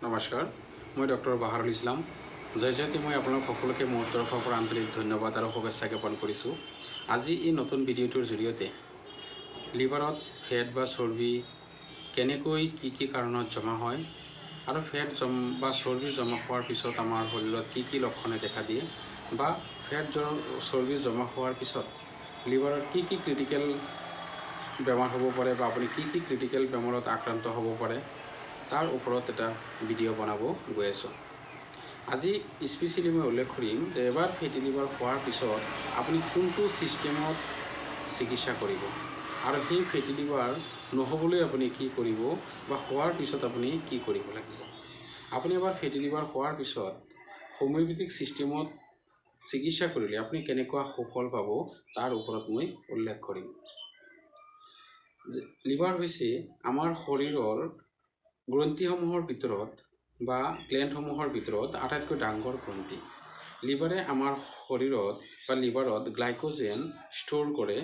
নমস্কাৰ, মই ডক্টৰ বাহাৰুল ইছলাম। জয় জয়তী। মই আপোনালোক সকলোকে মোৰ তৰফৰ পৰা আন্তৰিক ধন্যবাদ আৰু শুভেচ্ছা জ্ঞাপন কৰিছোঁ। আজি এই নতুন ভিডিঅ'টোৰ জৰিয়তে লিভাৰত ফেট বা চৰ্বি কেনেকৈ, কি কি কাৰণত জমা হয় আৰু ফেট বা চৰ্বি জমা হোৱাৰ পিছত আমাৰ শৰীৰত কি কি লক্ষণে দেখা দিয়ে বা ফেট চৰ্বি জমা হোৱাৰ পিছত লিভাৰত কি কি ক্ৰিটিকেল বেমাৰ হ'ব পাৰে বা আপুনি কি কি ক্ৰিটিকেল বেমাৰত আক্ৰান্ত হ'ব পাৰে, তাৰ ওপৰত এটা ভিডিঅ' বনাব গৈ আছোঁ। আজি স্পেচিয়েলি মই উল্লেখ কৰিম যে এবাৰ ফেটি লিভাৰ হোৱাৰ পিছত আপুনি কোনটো ছিষ্টেমত চিকিৎসা কৰিব আৰু সেই ফেটি লিভাৰ নহ'বলৈ আপুনি কি কৰিব বা হোৱাৰ পিছত আপুনি কি কৰিব লাগিব। আপুনি এবাৰ ফেটি লিভাৰ হোৱাৰ পিছত হোমিঅ'পেথিক ছিষ্টেমত চিকিৎসা কৰিলে আপুনি কেনেকুৱা সুফল পাব, তাৰ ওপৰত মই উল্লেখ কৰিম। লিভাৰ হৈছে আমাৰ শৰীৰৰ গ্ৰন্থিসমূহৰ ভিতৰত বা গ্লেণ্ডসমূহৰ ভিতৰত আটাইতকৈ ডাঙৰ গ্ৰন্থি। লিভাৰে আমাৰ শৰীৰত বা লিভাৰত গ্লাইক'জেন ষ্ট'ৰ কৰে,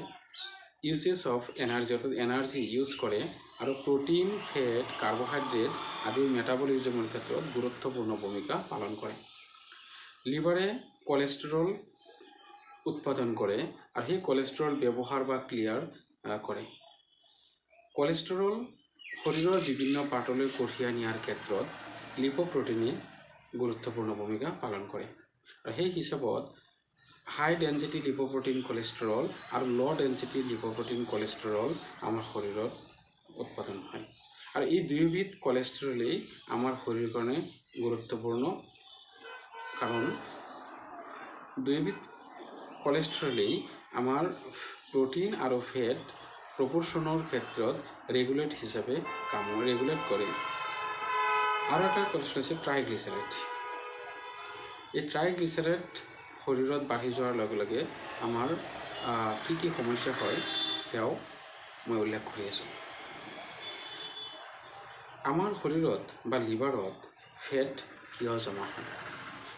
ইউজেছ অফ এনাৰ্জি, অৰ্থাৎ এনাৰ্জি ইউজ কৰে আৰু প্ৰ'টিন, ফেট, কাৰ্বহাইড্ৰেট আদিৰ মেটাবলিজমৰ ক্ষেত্ৰত গুৰুত্বপূৰ্ণ ভূমিকা পালন কৰে। লিভাৰে কলেষ্ট্ৰল উৎপাদন কৰে আৰু সেই কলেষ্ট্ৰল ব্যৱহাৰ বা ক্লিয়াৰ কৰে। কলেষ্ট্ৰল শৰীৰৰ বিভিন্ন পাৰ্টলৈ কঢ়িয়াই নিয়াৰ ক্ষেত্ৰত লিপ'প্ৰ'টিনে গুৰুত্বপূৰ্ণ ভূমিকা পালন কৰে আৰু সেই হিচাপত হাই ডেঞ্চিটি লিপ'প্ৰ'টিন কলেষ্ট্ৰল আৰু ল' ডেঞ্চিটি লিপ'প্ৰ'টিন কলেষ্ট্ৰল আমাৰ শৰীৰত উৎপাদন হয় আৰু এই দুয়োবিধ কলেষ্ট্ৰলেই আমাৰ শৰীৰৰ কাৰণে গুৰুত্বপূৰ্ণ, কাৰণ দুয়োবিধ কলেষ্ট্ৰলেই আমাৰ প্ৰ'টিন আৰু ফেট প্ৰপ'ৰ্শ্যনৰ ক্ষেত্ৰত ৰেগুলেট হিচাপে কাম ৰেগুলেট কৰে। আৰু এটা কলেষ্ট্ৰল হৈছে ট্ৰাইগ্লিচাৰাইড। এই ট্ৰাইগ্লিচাৰাইড শৰীৰত বাঢ়ি যোৱাৰ লগে লগে আমাৰ কি কি সমস্যা হয়, সেয়াও মই উল্লেখ কৰি আছোঁ। আমাৰ শৰীৰত বা লিভাৰত ফেট কিয় জমা হয়?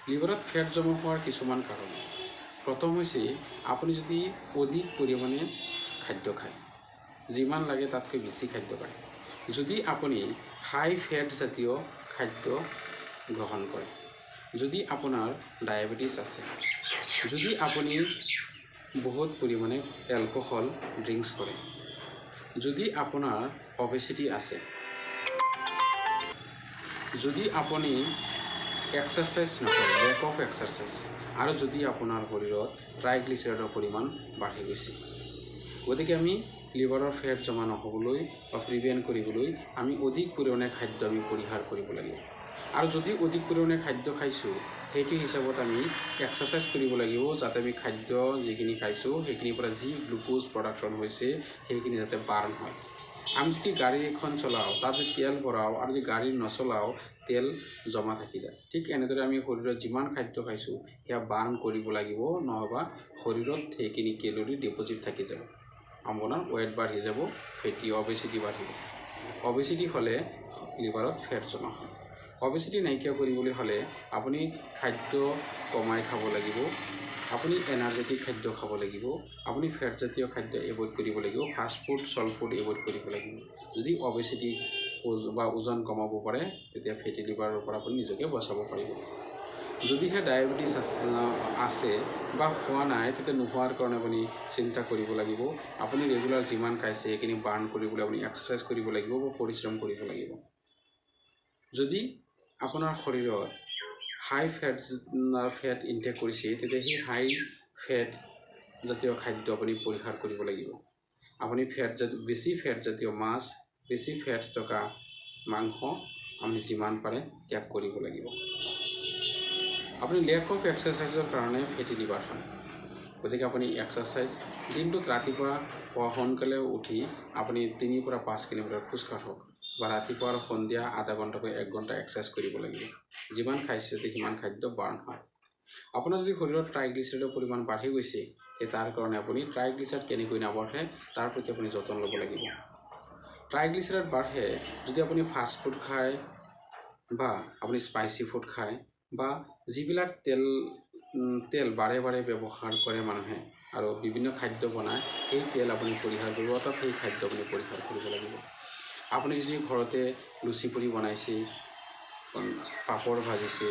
লিভাৰত ফেট জমা হোৱাৰ কিছুমান কাৰণ। প্ৰথম হৈছে, আপুনি যদি অধিক পৰিমাণে খাদ্য খায়, যিমান লাগে তাতকৈ বেছি খাদ্য খায়, যদি আপুনি হাই ফেট জাতীয় খাদ্য গ্ৰহণ কৰে, যদি আপোনাৰ ডায়েবেটিছ আছে, যদি আপুনি বহুত পৰিমাণে এলকহল ড্ৰিংকছ কৰে, যদি আপোনাৰ অবেচিটি আছে, যদি আপুনি এক্সাৰচাইজ নকৰে, লেক অফ এক্সাৰচাইজ, আৰু যদি আপোনাৰ শৰীৰত ট্ৰাইগ্লিচাৰাইডৰ পৰিমাণ বাঢ়ি গৈছে। গতিকে আমি লিভাৰৰ ফেট জমা নহ'বলৈ বা প্ৰিভেণ্ট কৰিবলৈ আমি অধিক পৰিমাণে খাদ্য আমি পৰিহাৰ কৰিব লাগিব আৰু যদি অধিক পৰিমাণে খাদ্য খাইছোঁ, সেইটো হিচাপত আমি এক্সাৰচাইজ কৰিব লাগিব, যাতে আমি খাদ্য যিখিনি খাইছোঁ সেইখিনিৰ পৰা যি গ্লুক'জ প্ৰডাকশ্যন হৈছে সেইখিনি যাতে বাৰ্ণ হয়। আমি যদি গাড়ী এখন চলাওঁ, তাত যদি তেল ভৰাওঁ আৰু যদি গাড়ী নচলাওঁ, তেল জমা থাকি যায়। ঠিক এনেদৰে আমি শৰীৰত যিমান খাদ্য খাইছোঁ সেয়া বাৰ্ণ কৰিব লাগিব, নহ'বা শৰীৰত সেইখিনি কেলৰি ডিপ'জিট থাকি যাব, আপোনাৰ ৱেট বাঢ়ি যাব, ফেটি অবেচিটি বাঢ়িব। অবেচিটি হ'লে লিভাৰত ফেট জমা হয়। অবেচিটি নাইকিয়া কৰিবলৈ হ'লে আপুনি খাদ্য কমাই খাব লাগিব, আপুনি এনাৰ্জেটিক খাদ্য খাব লাগিব, আপুনি ফেটজাতীয় খাদ্য এভইড কৰিব লাগিব, fast food, salt food avoid কৰিব লাগিব। যদি অবেচিটি বা ওজন কমাব পাৰে, তেতিয়া ফেটি লিভাৰৰ পৰা আপুনি নিজকে বচাব পাৰিব। যদিহে ডায়েবেটিছ আছে বা হোৱা নাই, তেতিয়া নোহোৱাৰ কাৰণে আপুনি চিন্তা কৰিব লাগিব। আপুনি ৰেগুলাৰ যিমান খাইছে সেইখিনি বাৰ্ণ কৰিবলৈ আপুনি এক্সাৰচাইজ কৰিব লাগিব বা পৰিশ্ৰম কৰিব লাগিব। যদি আপোনাৰ শৰীৰত হাই ফেট ইনটেক কৰিছে, তেতিয়া সেই হাই ফেট জাতীয় খাদ্য আপুনি পৰিহাৰ কৰিব লাগিব। আপুনি বেছি ফেট জাতীয় মাছ, বেছি ফেট থকা মাংস আপুনি যিমান পাৰে ত্যাগ কৰিব লাগিব। আপুনি লেক অফ এক্সাৰচাইজৰ কাৰণে ফেটি লিভাৰ হয়। গতিকে আপুনি এক্সাৰচাইজ দিনটোত ৰাতিপুৱা পুৱা সোনকালে উঠি আপুনি 3ৰ পৰা 5 কিলোমিটাৰ খোজ কাঢ়ক বা ৰাতিপুৱা আৰু সন্ধিয়া আধা ঘণ্টাকৈ এক ঘণ্টা এক্সাৰচাইজ কৰিব লাগিব। যিমান খাইছে যাতে সিমান খাদ্য বাৰ্ণ হয়। আপোনাৰ যদি শৰীৰত ট্ৰাইগ্লিচাৰাইডৰ পৰিমাণ বাঢ়ি গৈছে, তে তাৰ কাৰণে আপুনি ট্ৰাইগ্লিচাৰাইড কেনেকৈ নাবাঢ়ে তাৰ প্ৰতি আপুনি যতন ল'ব লাগিব। ট্ৰাইগ্লিচাৰাইড বাঢ়ে যদি আপুনি ফাষ্ট ফুড খায় বা আপুনি স্পাইচি ফুড খায় বা যিবিলাক তেল বাৰে বাৰে ব্যৱহাৰ কৰে মানুহে আৰু বিভিন্ন খাদ্য বনায়, সেই তেল আপুনি পৰিহাৰ কৰিব, অৰ্থাৎ সেই খাদ্য আপুনি পৰিহাৰ কৰিব লাগিব। আপুনি যদি ঘৰতে লুচি পুৰি বনাইছে পাপৰ ভাজিছে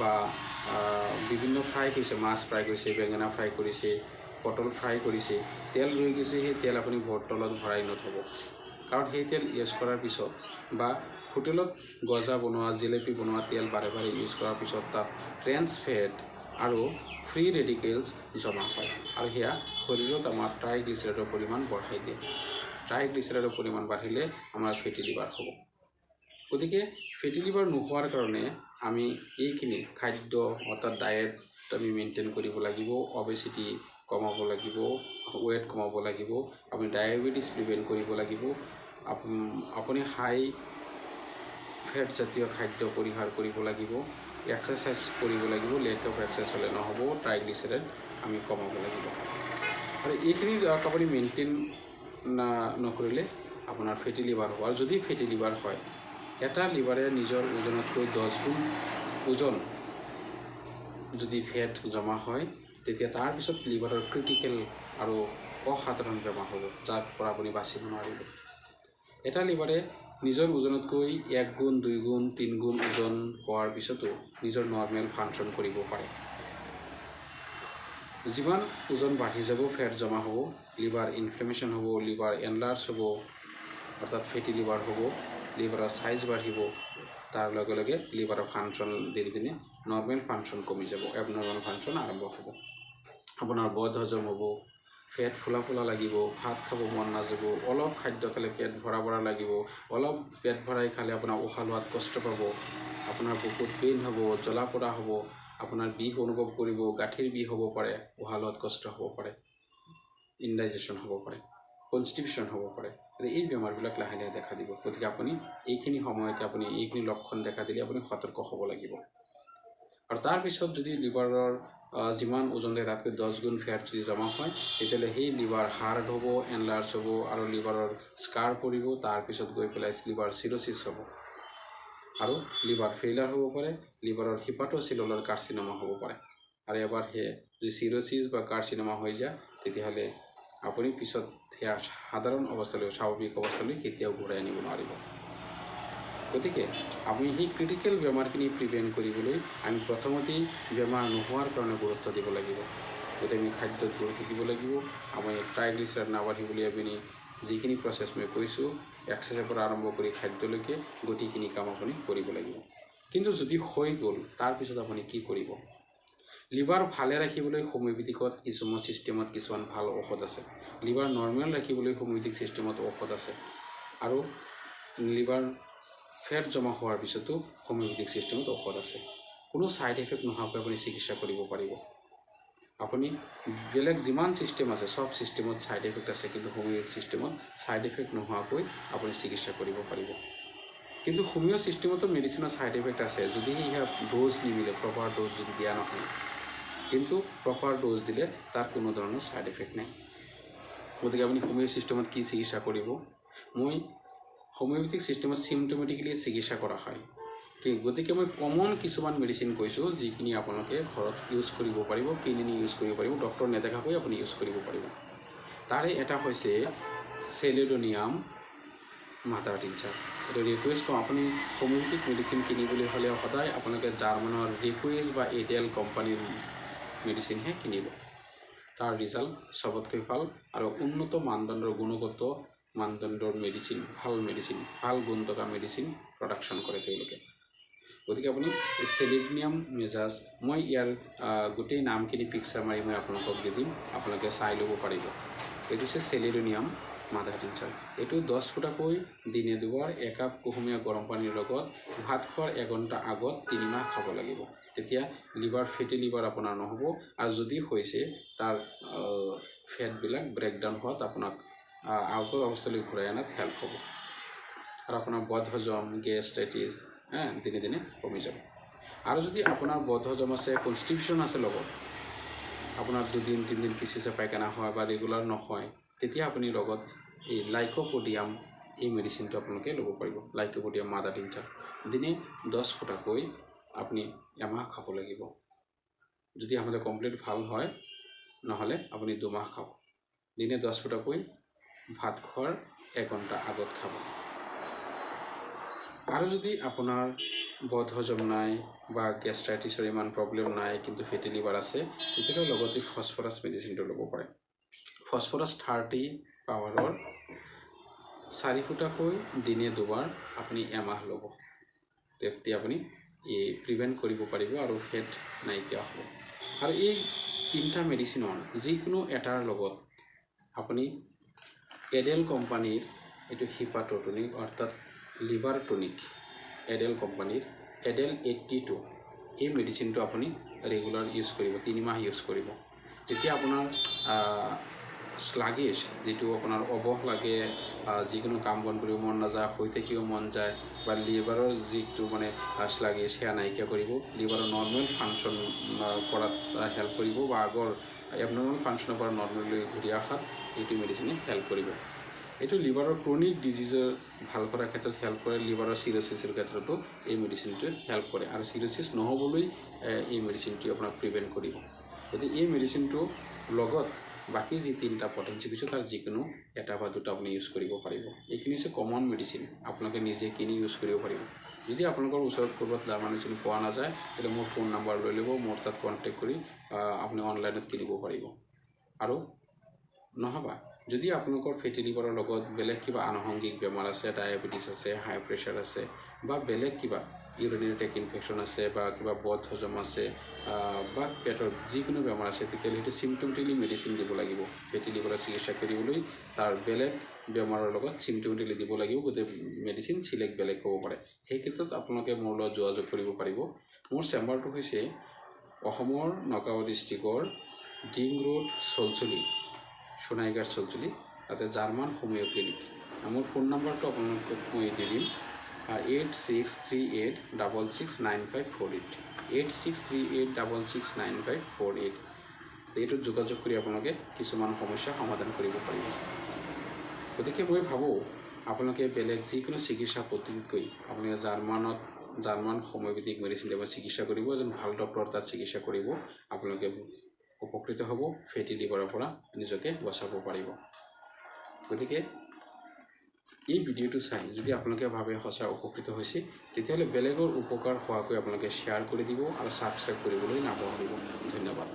বা বিভিন্ন ফ্ৰাই কৰিছে, মাছ ফ্ৰাই কৰিছে, বেঙেনা ফ্ৰাই কৰিছে, পটল ফ্ৰাই কৰিছে, তেল ৰৈ গৈছে, সেই তেল আপুনি বটলত ভৰাই নথ'ব। কাৰণ সেই তেল ইউজ কৰাৰ পিছত বা হোটেলত গজা বনোৱা, জেলেপি বনোৱা তেল বাৰে বাৰে ইউজ কৰাৰ পিছত তাত ট্ৰেন্স ফেট আৰু ফ্ৰী ৰেডিকেলছ জমা হয় আৰু সেয়া শৰীৰত আমাৰ ট্ৰাইগ্লিচাৰাইডৰ পৰিমাণ বঢ়াই দিয়ে। ট্ৰাইগ্লিচাৰাইডৰ পৰিমাণ বাঢ়িলে আমাৰ ফেটি লিভাৰ হ'ব। গতিকে ফেটি লিভাৰ নোহোৱাৰ কাৰণে আমি এইখিনি খাদ্য অৰ্থাৎ ডায়েট আমি মেইনটেইন কৰিব লাগিব, অবেচিটি কমাব লাগিব, ৱেট কমাব লাগিব, আপুনি ডায়েবেটিছ প্ৰিভেণ্ট কৰিব লাগিব, আপুনি হাই ফেট জাতীয় খাদ্য পৰিহাৰ কৰিব লাগিব, এক্সাৰচাইজ কৰিব লাগিব, লেক অফ এক্সাৰচাইজ হ'লে নহ'ব, ট্ৰাইগ্লিচাৰাইড আমি কমাব লাগিব। আৰু এইখিনি আপুনি মেইনটেইন নকৰিলে আপোনাৰ ফেটি লিভাৰ হ'ব। আৰু যদি ফেটি লিভাৰ হয়, এটা লিভাৰে নিজৰ ওজনতকৈ 10 গুণ ওজন যদি ফেট জমা হয়, তেতিয়া তাৰপিছত লিভাৰৰ ক্ৰিটিকেল আৰু অসাধাৰণ বেমাৰ হ'ব, যাৰ পৰা আপুনি বাচিব নোৱাৰিব। এটা লিভাৰে নিজৰ ওজনতকৈ 1 গুণ, 2 গুণ, 3 গুণ ওজন হোৱাৰ পিছতো নিজৰ নৰ্মেল ফাংচন কৰিব পাৰে। যিমান ওজন বাঢ়ি যাব, ফেট জমা হ'ব, লিভাৰ ইনফ্লেমেশ্যন হ'ব, লিভাৰ এনলাৰ্জ হ'ব, অৰ্থাৎ ফেটি লিভাৰ হ'ব, লিভাৰৰ চাইজ বাঢ়িব, তাৰ লগে লগে লিভাৰৰ ফাংচন দিনে দিনে নৰ্মেল ফাংচন কমি যাব, এবনৰ্মেল ফাংচন আৰম্ভ হ'ব, আপোনাৰ বদ হজম হ'ব, পেট ফুলা ফুলা লাগিব, ভাত খাব মন নাযাব, অলপ খাদ্য খালে পেট ভৰা ভৰা লাগিব, অলপ পেট ভৰাই খালে আপোনাৰ উশাহ লোৱাত কষ্ট পাব, আপোনাৰ বুকুত পেইন হ'ব, জ্বলা পোৰা হ'ব, আপোনাৰ বিষ অনুভৱ কৰিব, গাঁঠিৰ বিষ হ'ব পাৰে, উশাহ লোৱাত কষ্ট হ'ব পাৰে, ইনডাইজেশ্যন হ'ব পাৰে, কনষ্টিপেশ্যন হ'ব পাৰে। এই বেমাৰবিলাক লাহে লাহে দেখা দিব। গতিকে আপুনি এইখিনি সময়তে আপুনি এইখিনি লক্ষণ দেখা দিলে আপুনি সতৰ্ক হ'ব লাগিব। আৰু তাৰপিছত যদি লিভাৰৰ যিমান ওজন থাকে তাতকৈ 10 গুণ ফেট যদি জমা হয়, তেতিয়াহ'লে সেই লিভাৰ হাৰ্ড হ'ব, এনলাৰ্জ হ'ব আৰু লিভাৰৰ স্কাৰ পৰিব, তাৰপিছত গৈ পেলাই লিভাৰ চিৰ'চিছ হ'ব আৰু লিভাৰ ফেইলাৰ হ'ব পাৰে, লিভাৰৰ হিপাটোচেলুলাৰ কাৰ্চিনোমা হ'ব পাৰে। আৰু এবাৰ সেই যদি চিৰ'চিছ বা কাৰ্চিনোমা হৈ যায়, তেতিয়াহ'লে আপুনি পিছত সেয়া সাধাৰণ অৱস্থালৈ, স্বাভাৱিক অৱস্থালৈ কেতিয়াও ঘূৰাই আনিব নোৱাৰিব। গতিকে আপুনি সেই ক্ৰিটিকেল বেমাৰখিনি প্ৰিভেণ্ট কৰিবলৈ আমি প্ৰথমতেই বেমাৰ নোহোৱাৰ কাৰণে গুৰুত্ব দিব লাগিব। গতিকে আমি খাদ্যত গুৰুত্ব দিব লাগিব, আপুনি ট্ৰাইগ্লিচাৰাইড নাবাঢ়িবলৈ আপুনি যিখিনি প্ৰচেছ মই কৈছোঁ, এক্সাৰচাইজৰ পৰা আৰম্ভ কৰি খাদ্যলৈকে গোটেইখিনি কাম আপুনি কৰিব লাগিব। কিন্তু যদি হৈ গ'ল, তাৰপিছত আপুনি কি কৰিব? লিভাৰ ভালে ৰাখিবলৈ হোমিঅ'পেথিকত কিছুমান ছিষ্টেমত কিছুমান ভাল ঔষধ আছে, লিভাৰ নৰ্মেল ৰাখিবলৈ হোমিঅ'পেথিক ছিষ্টেমত ঔষধ আছে, আৰু লিভাৰ ফেট জমা হোৱাৰ পিছতো হোমিঅ'পেথিক ছিষ্টেমত ঔষধ আছে। কোনো ছাইড এফেক্ট নোহোৱাকৈ আপুনি চিকিৎসা কৰিব পাৰিব। আপুনি বেলেগ যিমান ছিষ্টেম আছে চব ছিষ্টেমত ছাইড এফেক্ট আছে, কিন্তু হোমিঅ' ছিষ্টেমত ছাইড এফেক্ট নোহোৱাকৈ আপুনি চিকিৎসা কৰিব পাৰিব। কিন্তু হোমিঅ' ছিষ্টেমতো মেডিচিনৰ ছাইড এফেক্ট আছে, যদি সেয়া ড'জ নিমিলে, প্ৰপাৰ ড'জ যদি দিয়া নহয়। কিন্তু প্ৰপাৰ ড'জ দিলে তাৰ কোনো ধৰণৰ ছাইড এফেক্ট নাই। গতিকে আপুনি হোমিঅ' ছিষ্টেমত কি চিকিৎসা কৰিব? মই হোমিঅ'পেথিক ছিষ্টেমত চিমটমেটিকেলি চিকিৎসা কৰা হয় কি, গতিকে মই কমন কিছুমান মেডিচিন কৈছোঁ যিখিনি আপোনালোকে ঘৰত ইউজ কৰিব পাৰিব, কিনি নি ইউজ কৰিব পাৰিব, ডক্টৰ নেদেখাকৈ আপুনি ইউজ কৰিব পাৰিব। তাৰে এটা হৈছে চেলিডনিয়াম মাদাৰ টিনচাৰ। এইটো ৰিকুৱেষ্ট কৰোঁ, আপুনি হোমিঅ'পেথিক মেডিচিন কিনিবলৈ হ'লে সদায় আপোনালোকে জাৰ্মানৰ ৰিকুৱেষ্ট বা এডেল কোম্পানীৰ মেডিচিনহে কিনিব। তাৰ ৰিজাল্ট চবতকৈ ভাল আৰু উন্নত মানদণ্ডৰ, গুণগত মানদণ্ডৰ মেডিচিন, ভাল মেডিচিন, ভাল গুণ থকা মেডিচিন প্ৰডাকশ্যন কৰে তেওঁলোকে। গতিকে আপুনি এই চেলিডনিয়াম মেজাজ, মই ইয়াৰ গোটেই নামখিনি পিকচাৰ মাৰি মই আপোনালোকক দি দিম, আপোনালোকে চাই ল'ব পাৰিব। এইটো হৈছে চেলিডনিয়াম মাদাৰ টিনচাৰ। এইটো 10 ফুটাকৈ দিনে দুবাৰ 1 কাপ কুহুমীয়া গৰম পানীৰ লগত ভাত খোৱাৰ 1 ঘণ্টা আগত 3 মাহ খাব লাগিব। তেতিয়া লিভাৰ, ফেটি লিভাৰ আপোনাৰ নহ'ব, আৰু যদি হৈছে তাৰ ফেটবিলাক ব্ৰেকডাউন হোৱাত আপোনাক আগৰ অৱস্থালৈ ঘূৰাই অনাত হেল্প হ'ব, আৰু আপোনাৰ বদহজম, গেষ্ট্ৰাইটিছ দিনে দিনে কমি যাব। আৰু যদি আপোনাৰ বদহজম আছে, কনষ্টিপেশ্যন আছে, লগত আপোনাৰ 2 দিন 3 দিন পিছে পায়খানা হয় বা ৰেগুলাৰ নহয়, তেতিয়া আপুনি লগত এই লাইকোপডিয়াম এই মেডিচিনটো আপোনালোকে ল'ব পাৰিব। লাইকোপডিয়াম মাদাৰ টিনচাৰ দিনে 10 ফুটাকৈ আপুনি এমাহ খাব লাগিব। যদি আপোনালোকে কমপ্লিট ভাল হয়, নহ'লে আপুনি 2 মাহ খাব। দিনে 10 ফুটাকৈ ভাত খোৱাৰ 1 ঘণ্টা আগত খাব। আৰু যদি আপোনাৰ বদহজম নাই বা গেষ্ট্ৰাইটিছৰ ইমান প্ৰব্লেম নাই, কিন্তু ফেটি লিভাৰ আছে, তেতিয়াহ'লে লগতে ফচফৰাছ মেডিচিনটো ল'ব পাৰে। ফচফৰাছ 30 পাৱাৰৰ 4 ফুটাকৈ দিনে দুবাৰ আপুনি এমাহ ল'ব, তেতিয়া আপুনি এই প্ৰিভেণ্ট কৰিব পাৰিব আৰু ফেট নাইকিয়া হ'ব। আৰু এই তিনিটা মেডিচিনৰ যিকোনো এটাৰ লগত আপুনি এডেল কোম্পানীৰ এইটো হিপাটোটনিক অৰ্থাৎ লিভাৰ টনিক, এডেল কোম্পানীৰ এডেল 82 এই মেডিচিনটো আপুনি ৰেগুলাৰ ইউজ কৰিব, 3 মাহ ইউজ কৰিব। তেতিয়া আপোনাৰ শ্লাগিছ যিটো আপোনাৰ অৱস লাগে, যিকোনো কাম বন কৰিব মন নাযায়, শুই থাকিব মন যায়, বা লিভাৰৰ যিটো মানে শ্লাগিছ সেয়া নাইকিয়া কৰিব, লিভাৰৰ নৰ্মেল ফাংচন কৰাত হেল্প কৰিব, বা আগৰ এবনৰ্মেল ফাংচনৰ পৰা নৰ্মেললৈ ঘূৰি অহাত এইটো মেডিচিনে হেল্প কৰিব। এইটো লিভাৰৰ ক্ৰনিক ডিজিজৰ ভাল কৰাৰ ক্ষেত্ৰত হেল্প কৰে, লিভাৰৰ চিৰ'চিছৰ ক্ষেত্ৰতো এই মেডিচিনটোৱে হেল্প কৰে, আৰু চিৰ'চিছ নহ'বলৈ এই মেডিচিনটোৱে আপোনাক প্ৰিভেণ্ট কৰিব। গতিকে এই মেডিচিনটোৰ লগত বাকী যি 3টা পটেঞ্চি কৈছোঁ তাৰ যিকোনো এটা বা দুটা আপুনি ইউজ কৰিব পাৰিব। এইখিনি হৈছে কমন মেডিচিন, আপোনালোকে নিজে কিনি ইউজ কৰিব পাৰিব। যদি আপোনালোকৰ ওচৰত ক'ৰবাত জাৰ্মান মেডিচিন পোৱা নাযায়, তেতিয়াহ'লে মোৰ ফোন নাম্বাৰ লৈ ল'ব, মোৰ তাত কণ্টেক্ট কৰি আপুনি অনলাইনত কিনিব পাৰিব। আৰু নহ'বা যদি আপোনালোকৰ ফেটি লিভাৰৰ লগত বেলেগ কিবা আনুষংগিক বেমাৰ আছে, ডায়েবেটিছ আছে, হাই প্ৰেছাৰ আছে, বা বেলেগ কিবা ইউৰিনেৰী ট্ৰেক্ট ইনফেকশ্যন আছে, বা কিবা বদ হজম আছে, বা পেটৰ যিকোনো বেমাৰ আছে, তেতিয়াহ'লে সেইটো চিমটমেটিকেলি মেডিচিন দিব লাগিব। ফেটি লিভাৰৰ চিকিৎসা কৰিবলৈ তাৰ বেলেগ বেমাৰৰ লগত চিমটমেটিকেলি দিব লাগিব, গোটেই মেডিচিন চিলেক্ট বেলেগ হ'ব পাৰে। সেই ক্ষেত্ৰত আপোনালোকে মোৰ লগত যোগাযোগ কৰিব পাৰিব। মোৰ চেম্বাৰটো হৈছে অসমৰ নগাঁও ডিষ্ট্ৰিক্টৰ ডিং ৰোড, চলচলি, সোণাইঘাট চলচলি, তাতে জাৰ্মান হোমিঅ' ক্লিনিক। মোৰ ফোন নাম্বাৰটো আপোনালোকক মই দি দিম, 8638669548, 8638669548। এইটোত যোগাযোগ কৰি আপোনালোকে কিছুমান সমস্যা সমাধান কৰিব পাৰিব। গতিকে মই ভাবোঁ আপোনালোকে বেলেগ যিকোনো চিকিৎসা পদ্ধতিতকৈ আপোনালোকে জাৰ্মান হোমিঅ'পেথিক মেডিচিন দিব চিকিৎসা কৰিব, এজন ভাল ডক্টৰৰ তাত চিকিৎসা কৰিব, আপোনালোকে উপকৃত হ'ব, ফেটি লিভাৰৰ পৰা নিজকে বচাব পাৰিব। গতিকে এই ভিডিঅ'টো চাই যদি আপোনালোকে ভাবে সঁচা উপকৃত হৈছে, তেতিয়াহ'লে বেলেগৰ উপকাৰ হোৱাকৈ আপোনালোকে শ্বেয়াৰ কৰি দিব আৰু ছাবস্ক্ৰাইব কৰিবলৈ নাপাহৰিব। ধন্যবাদ।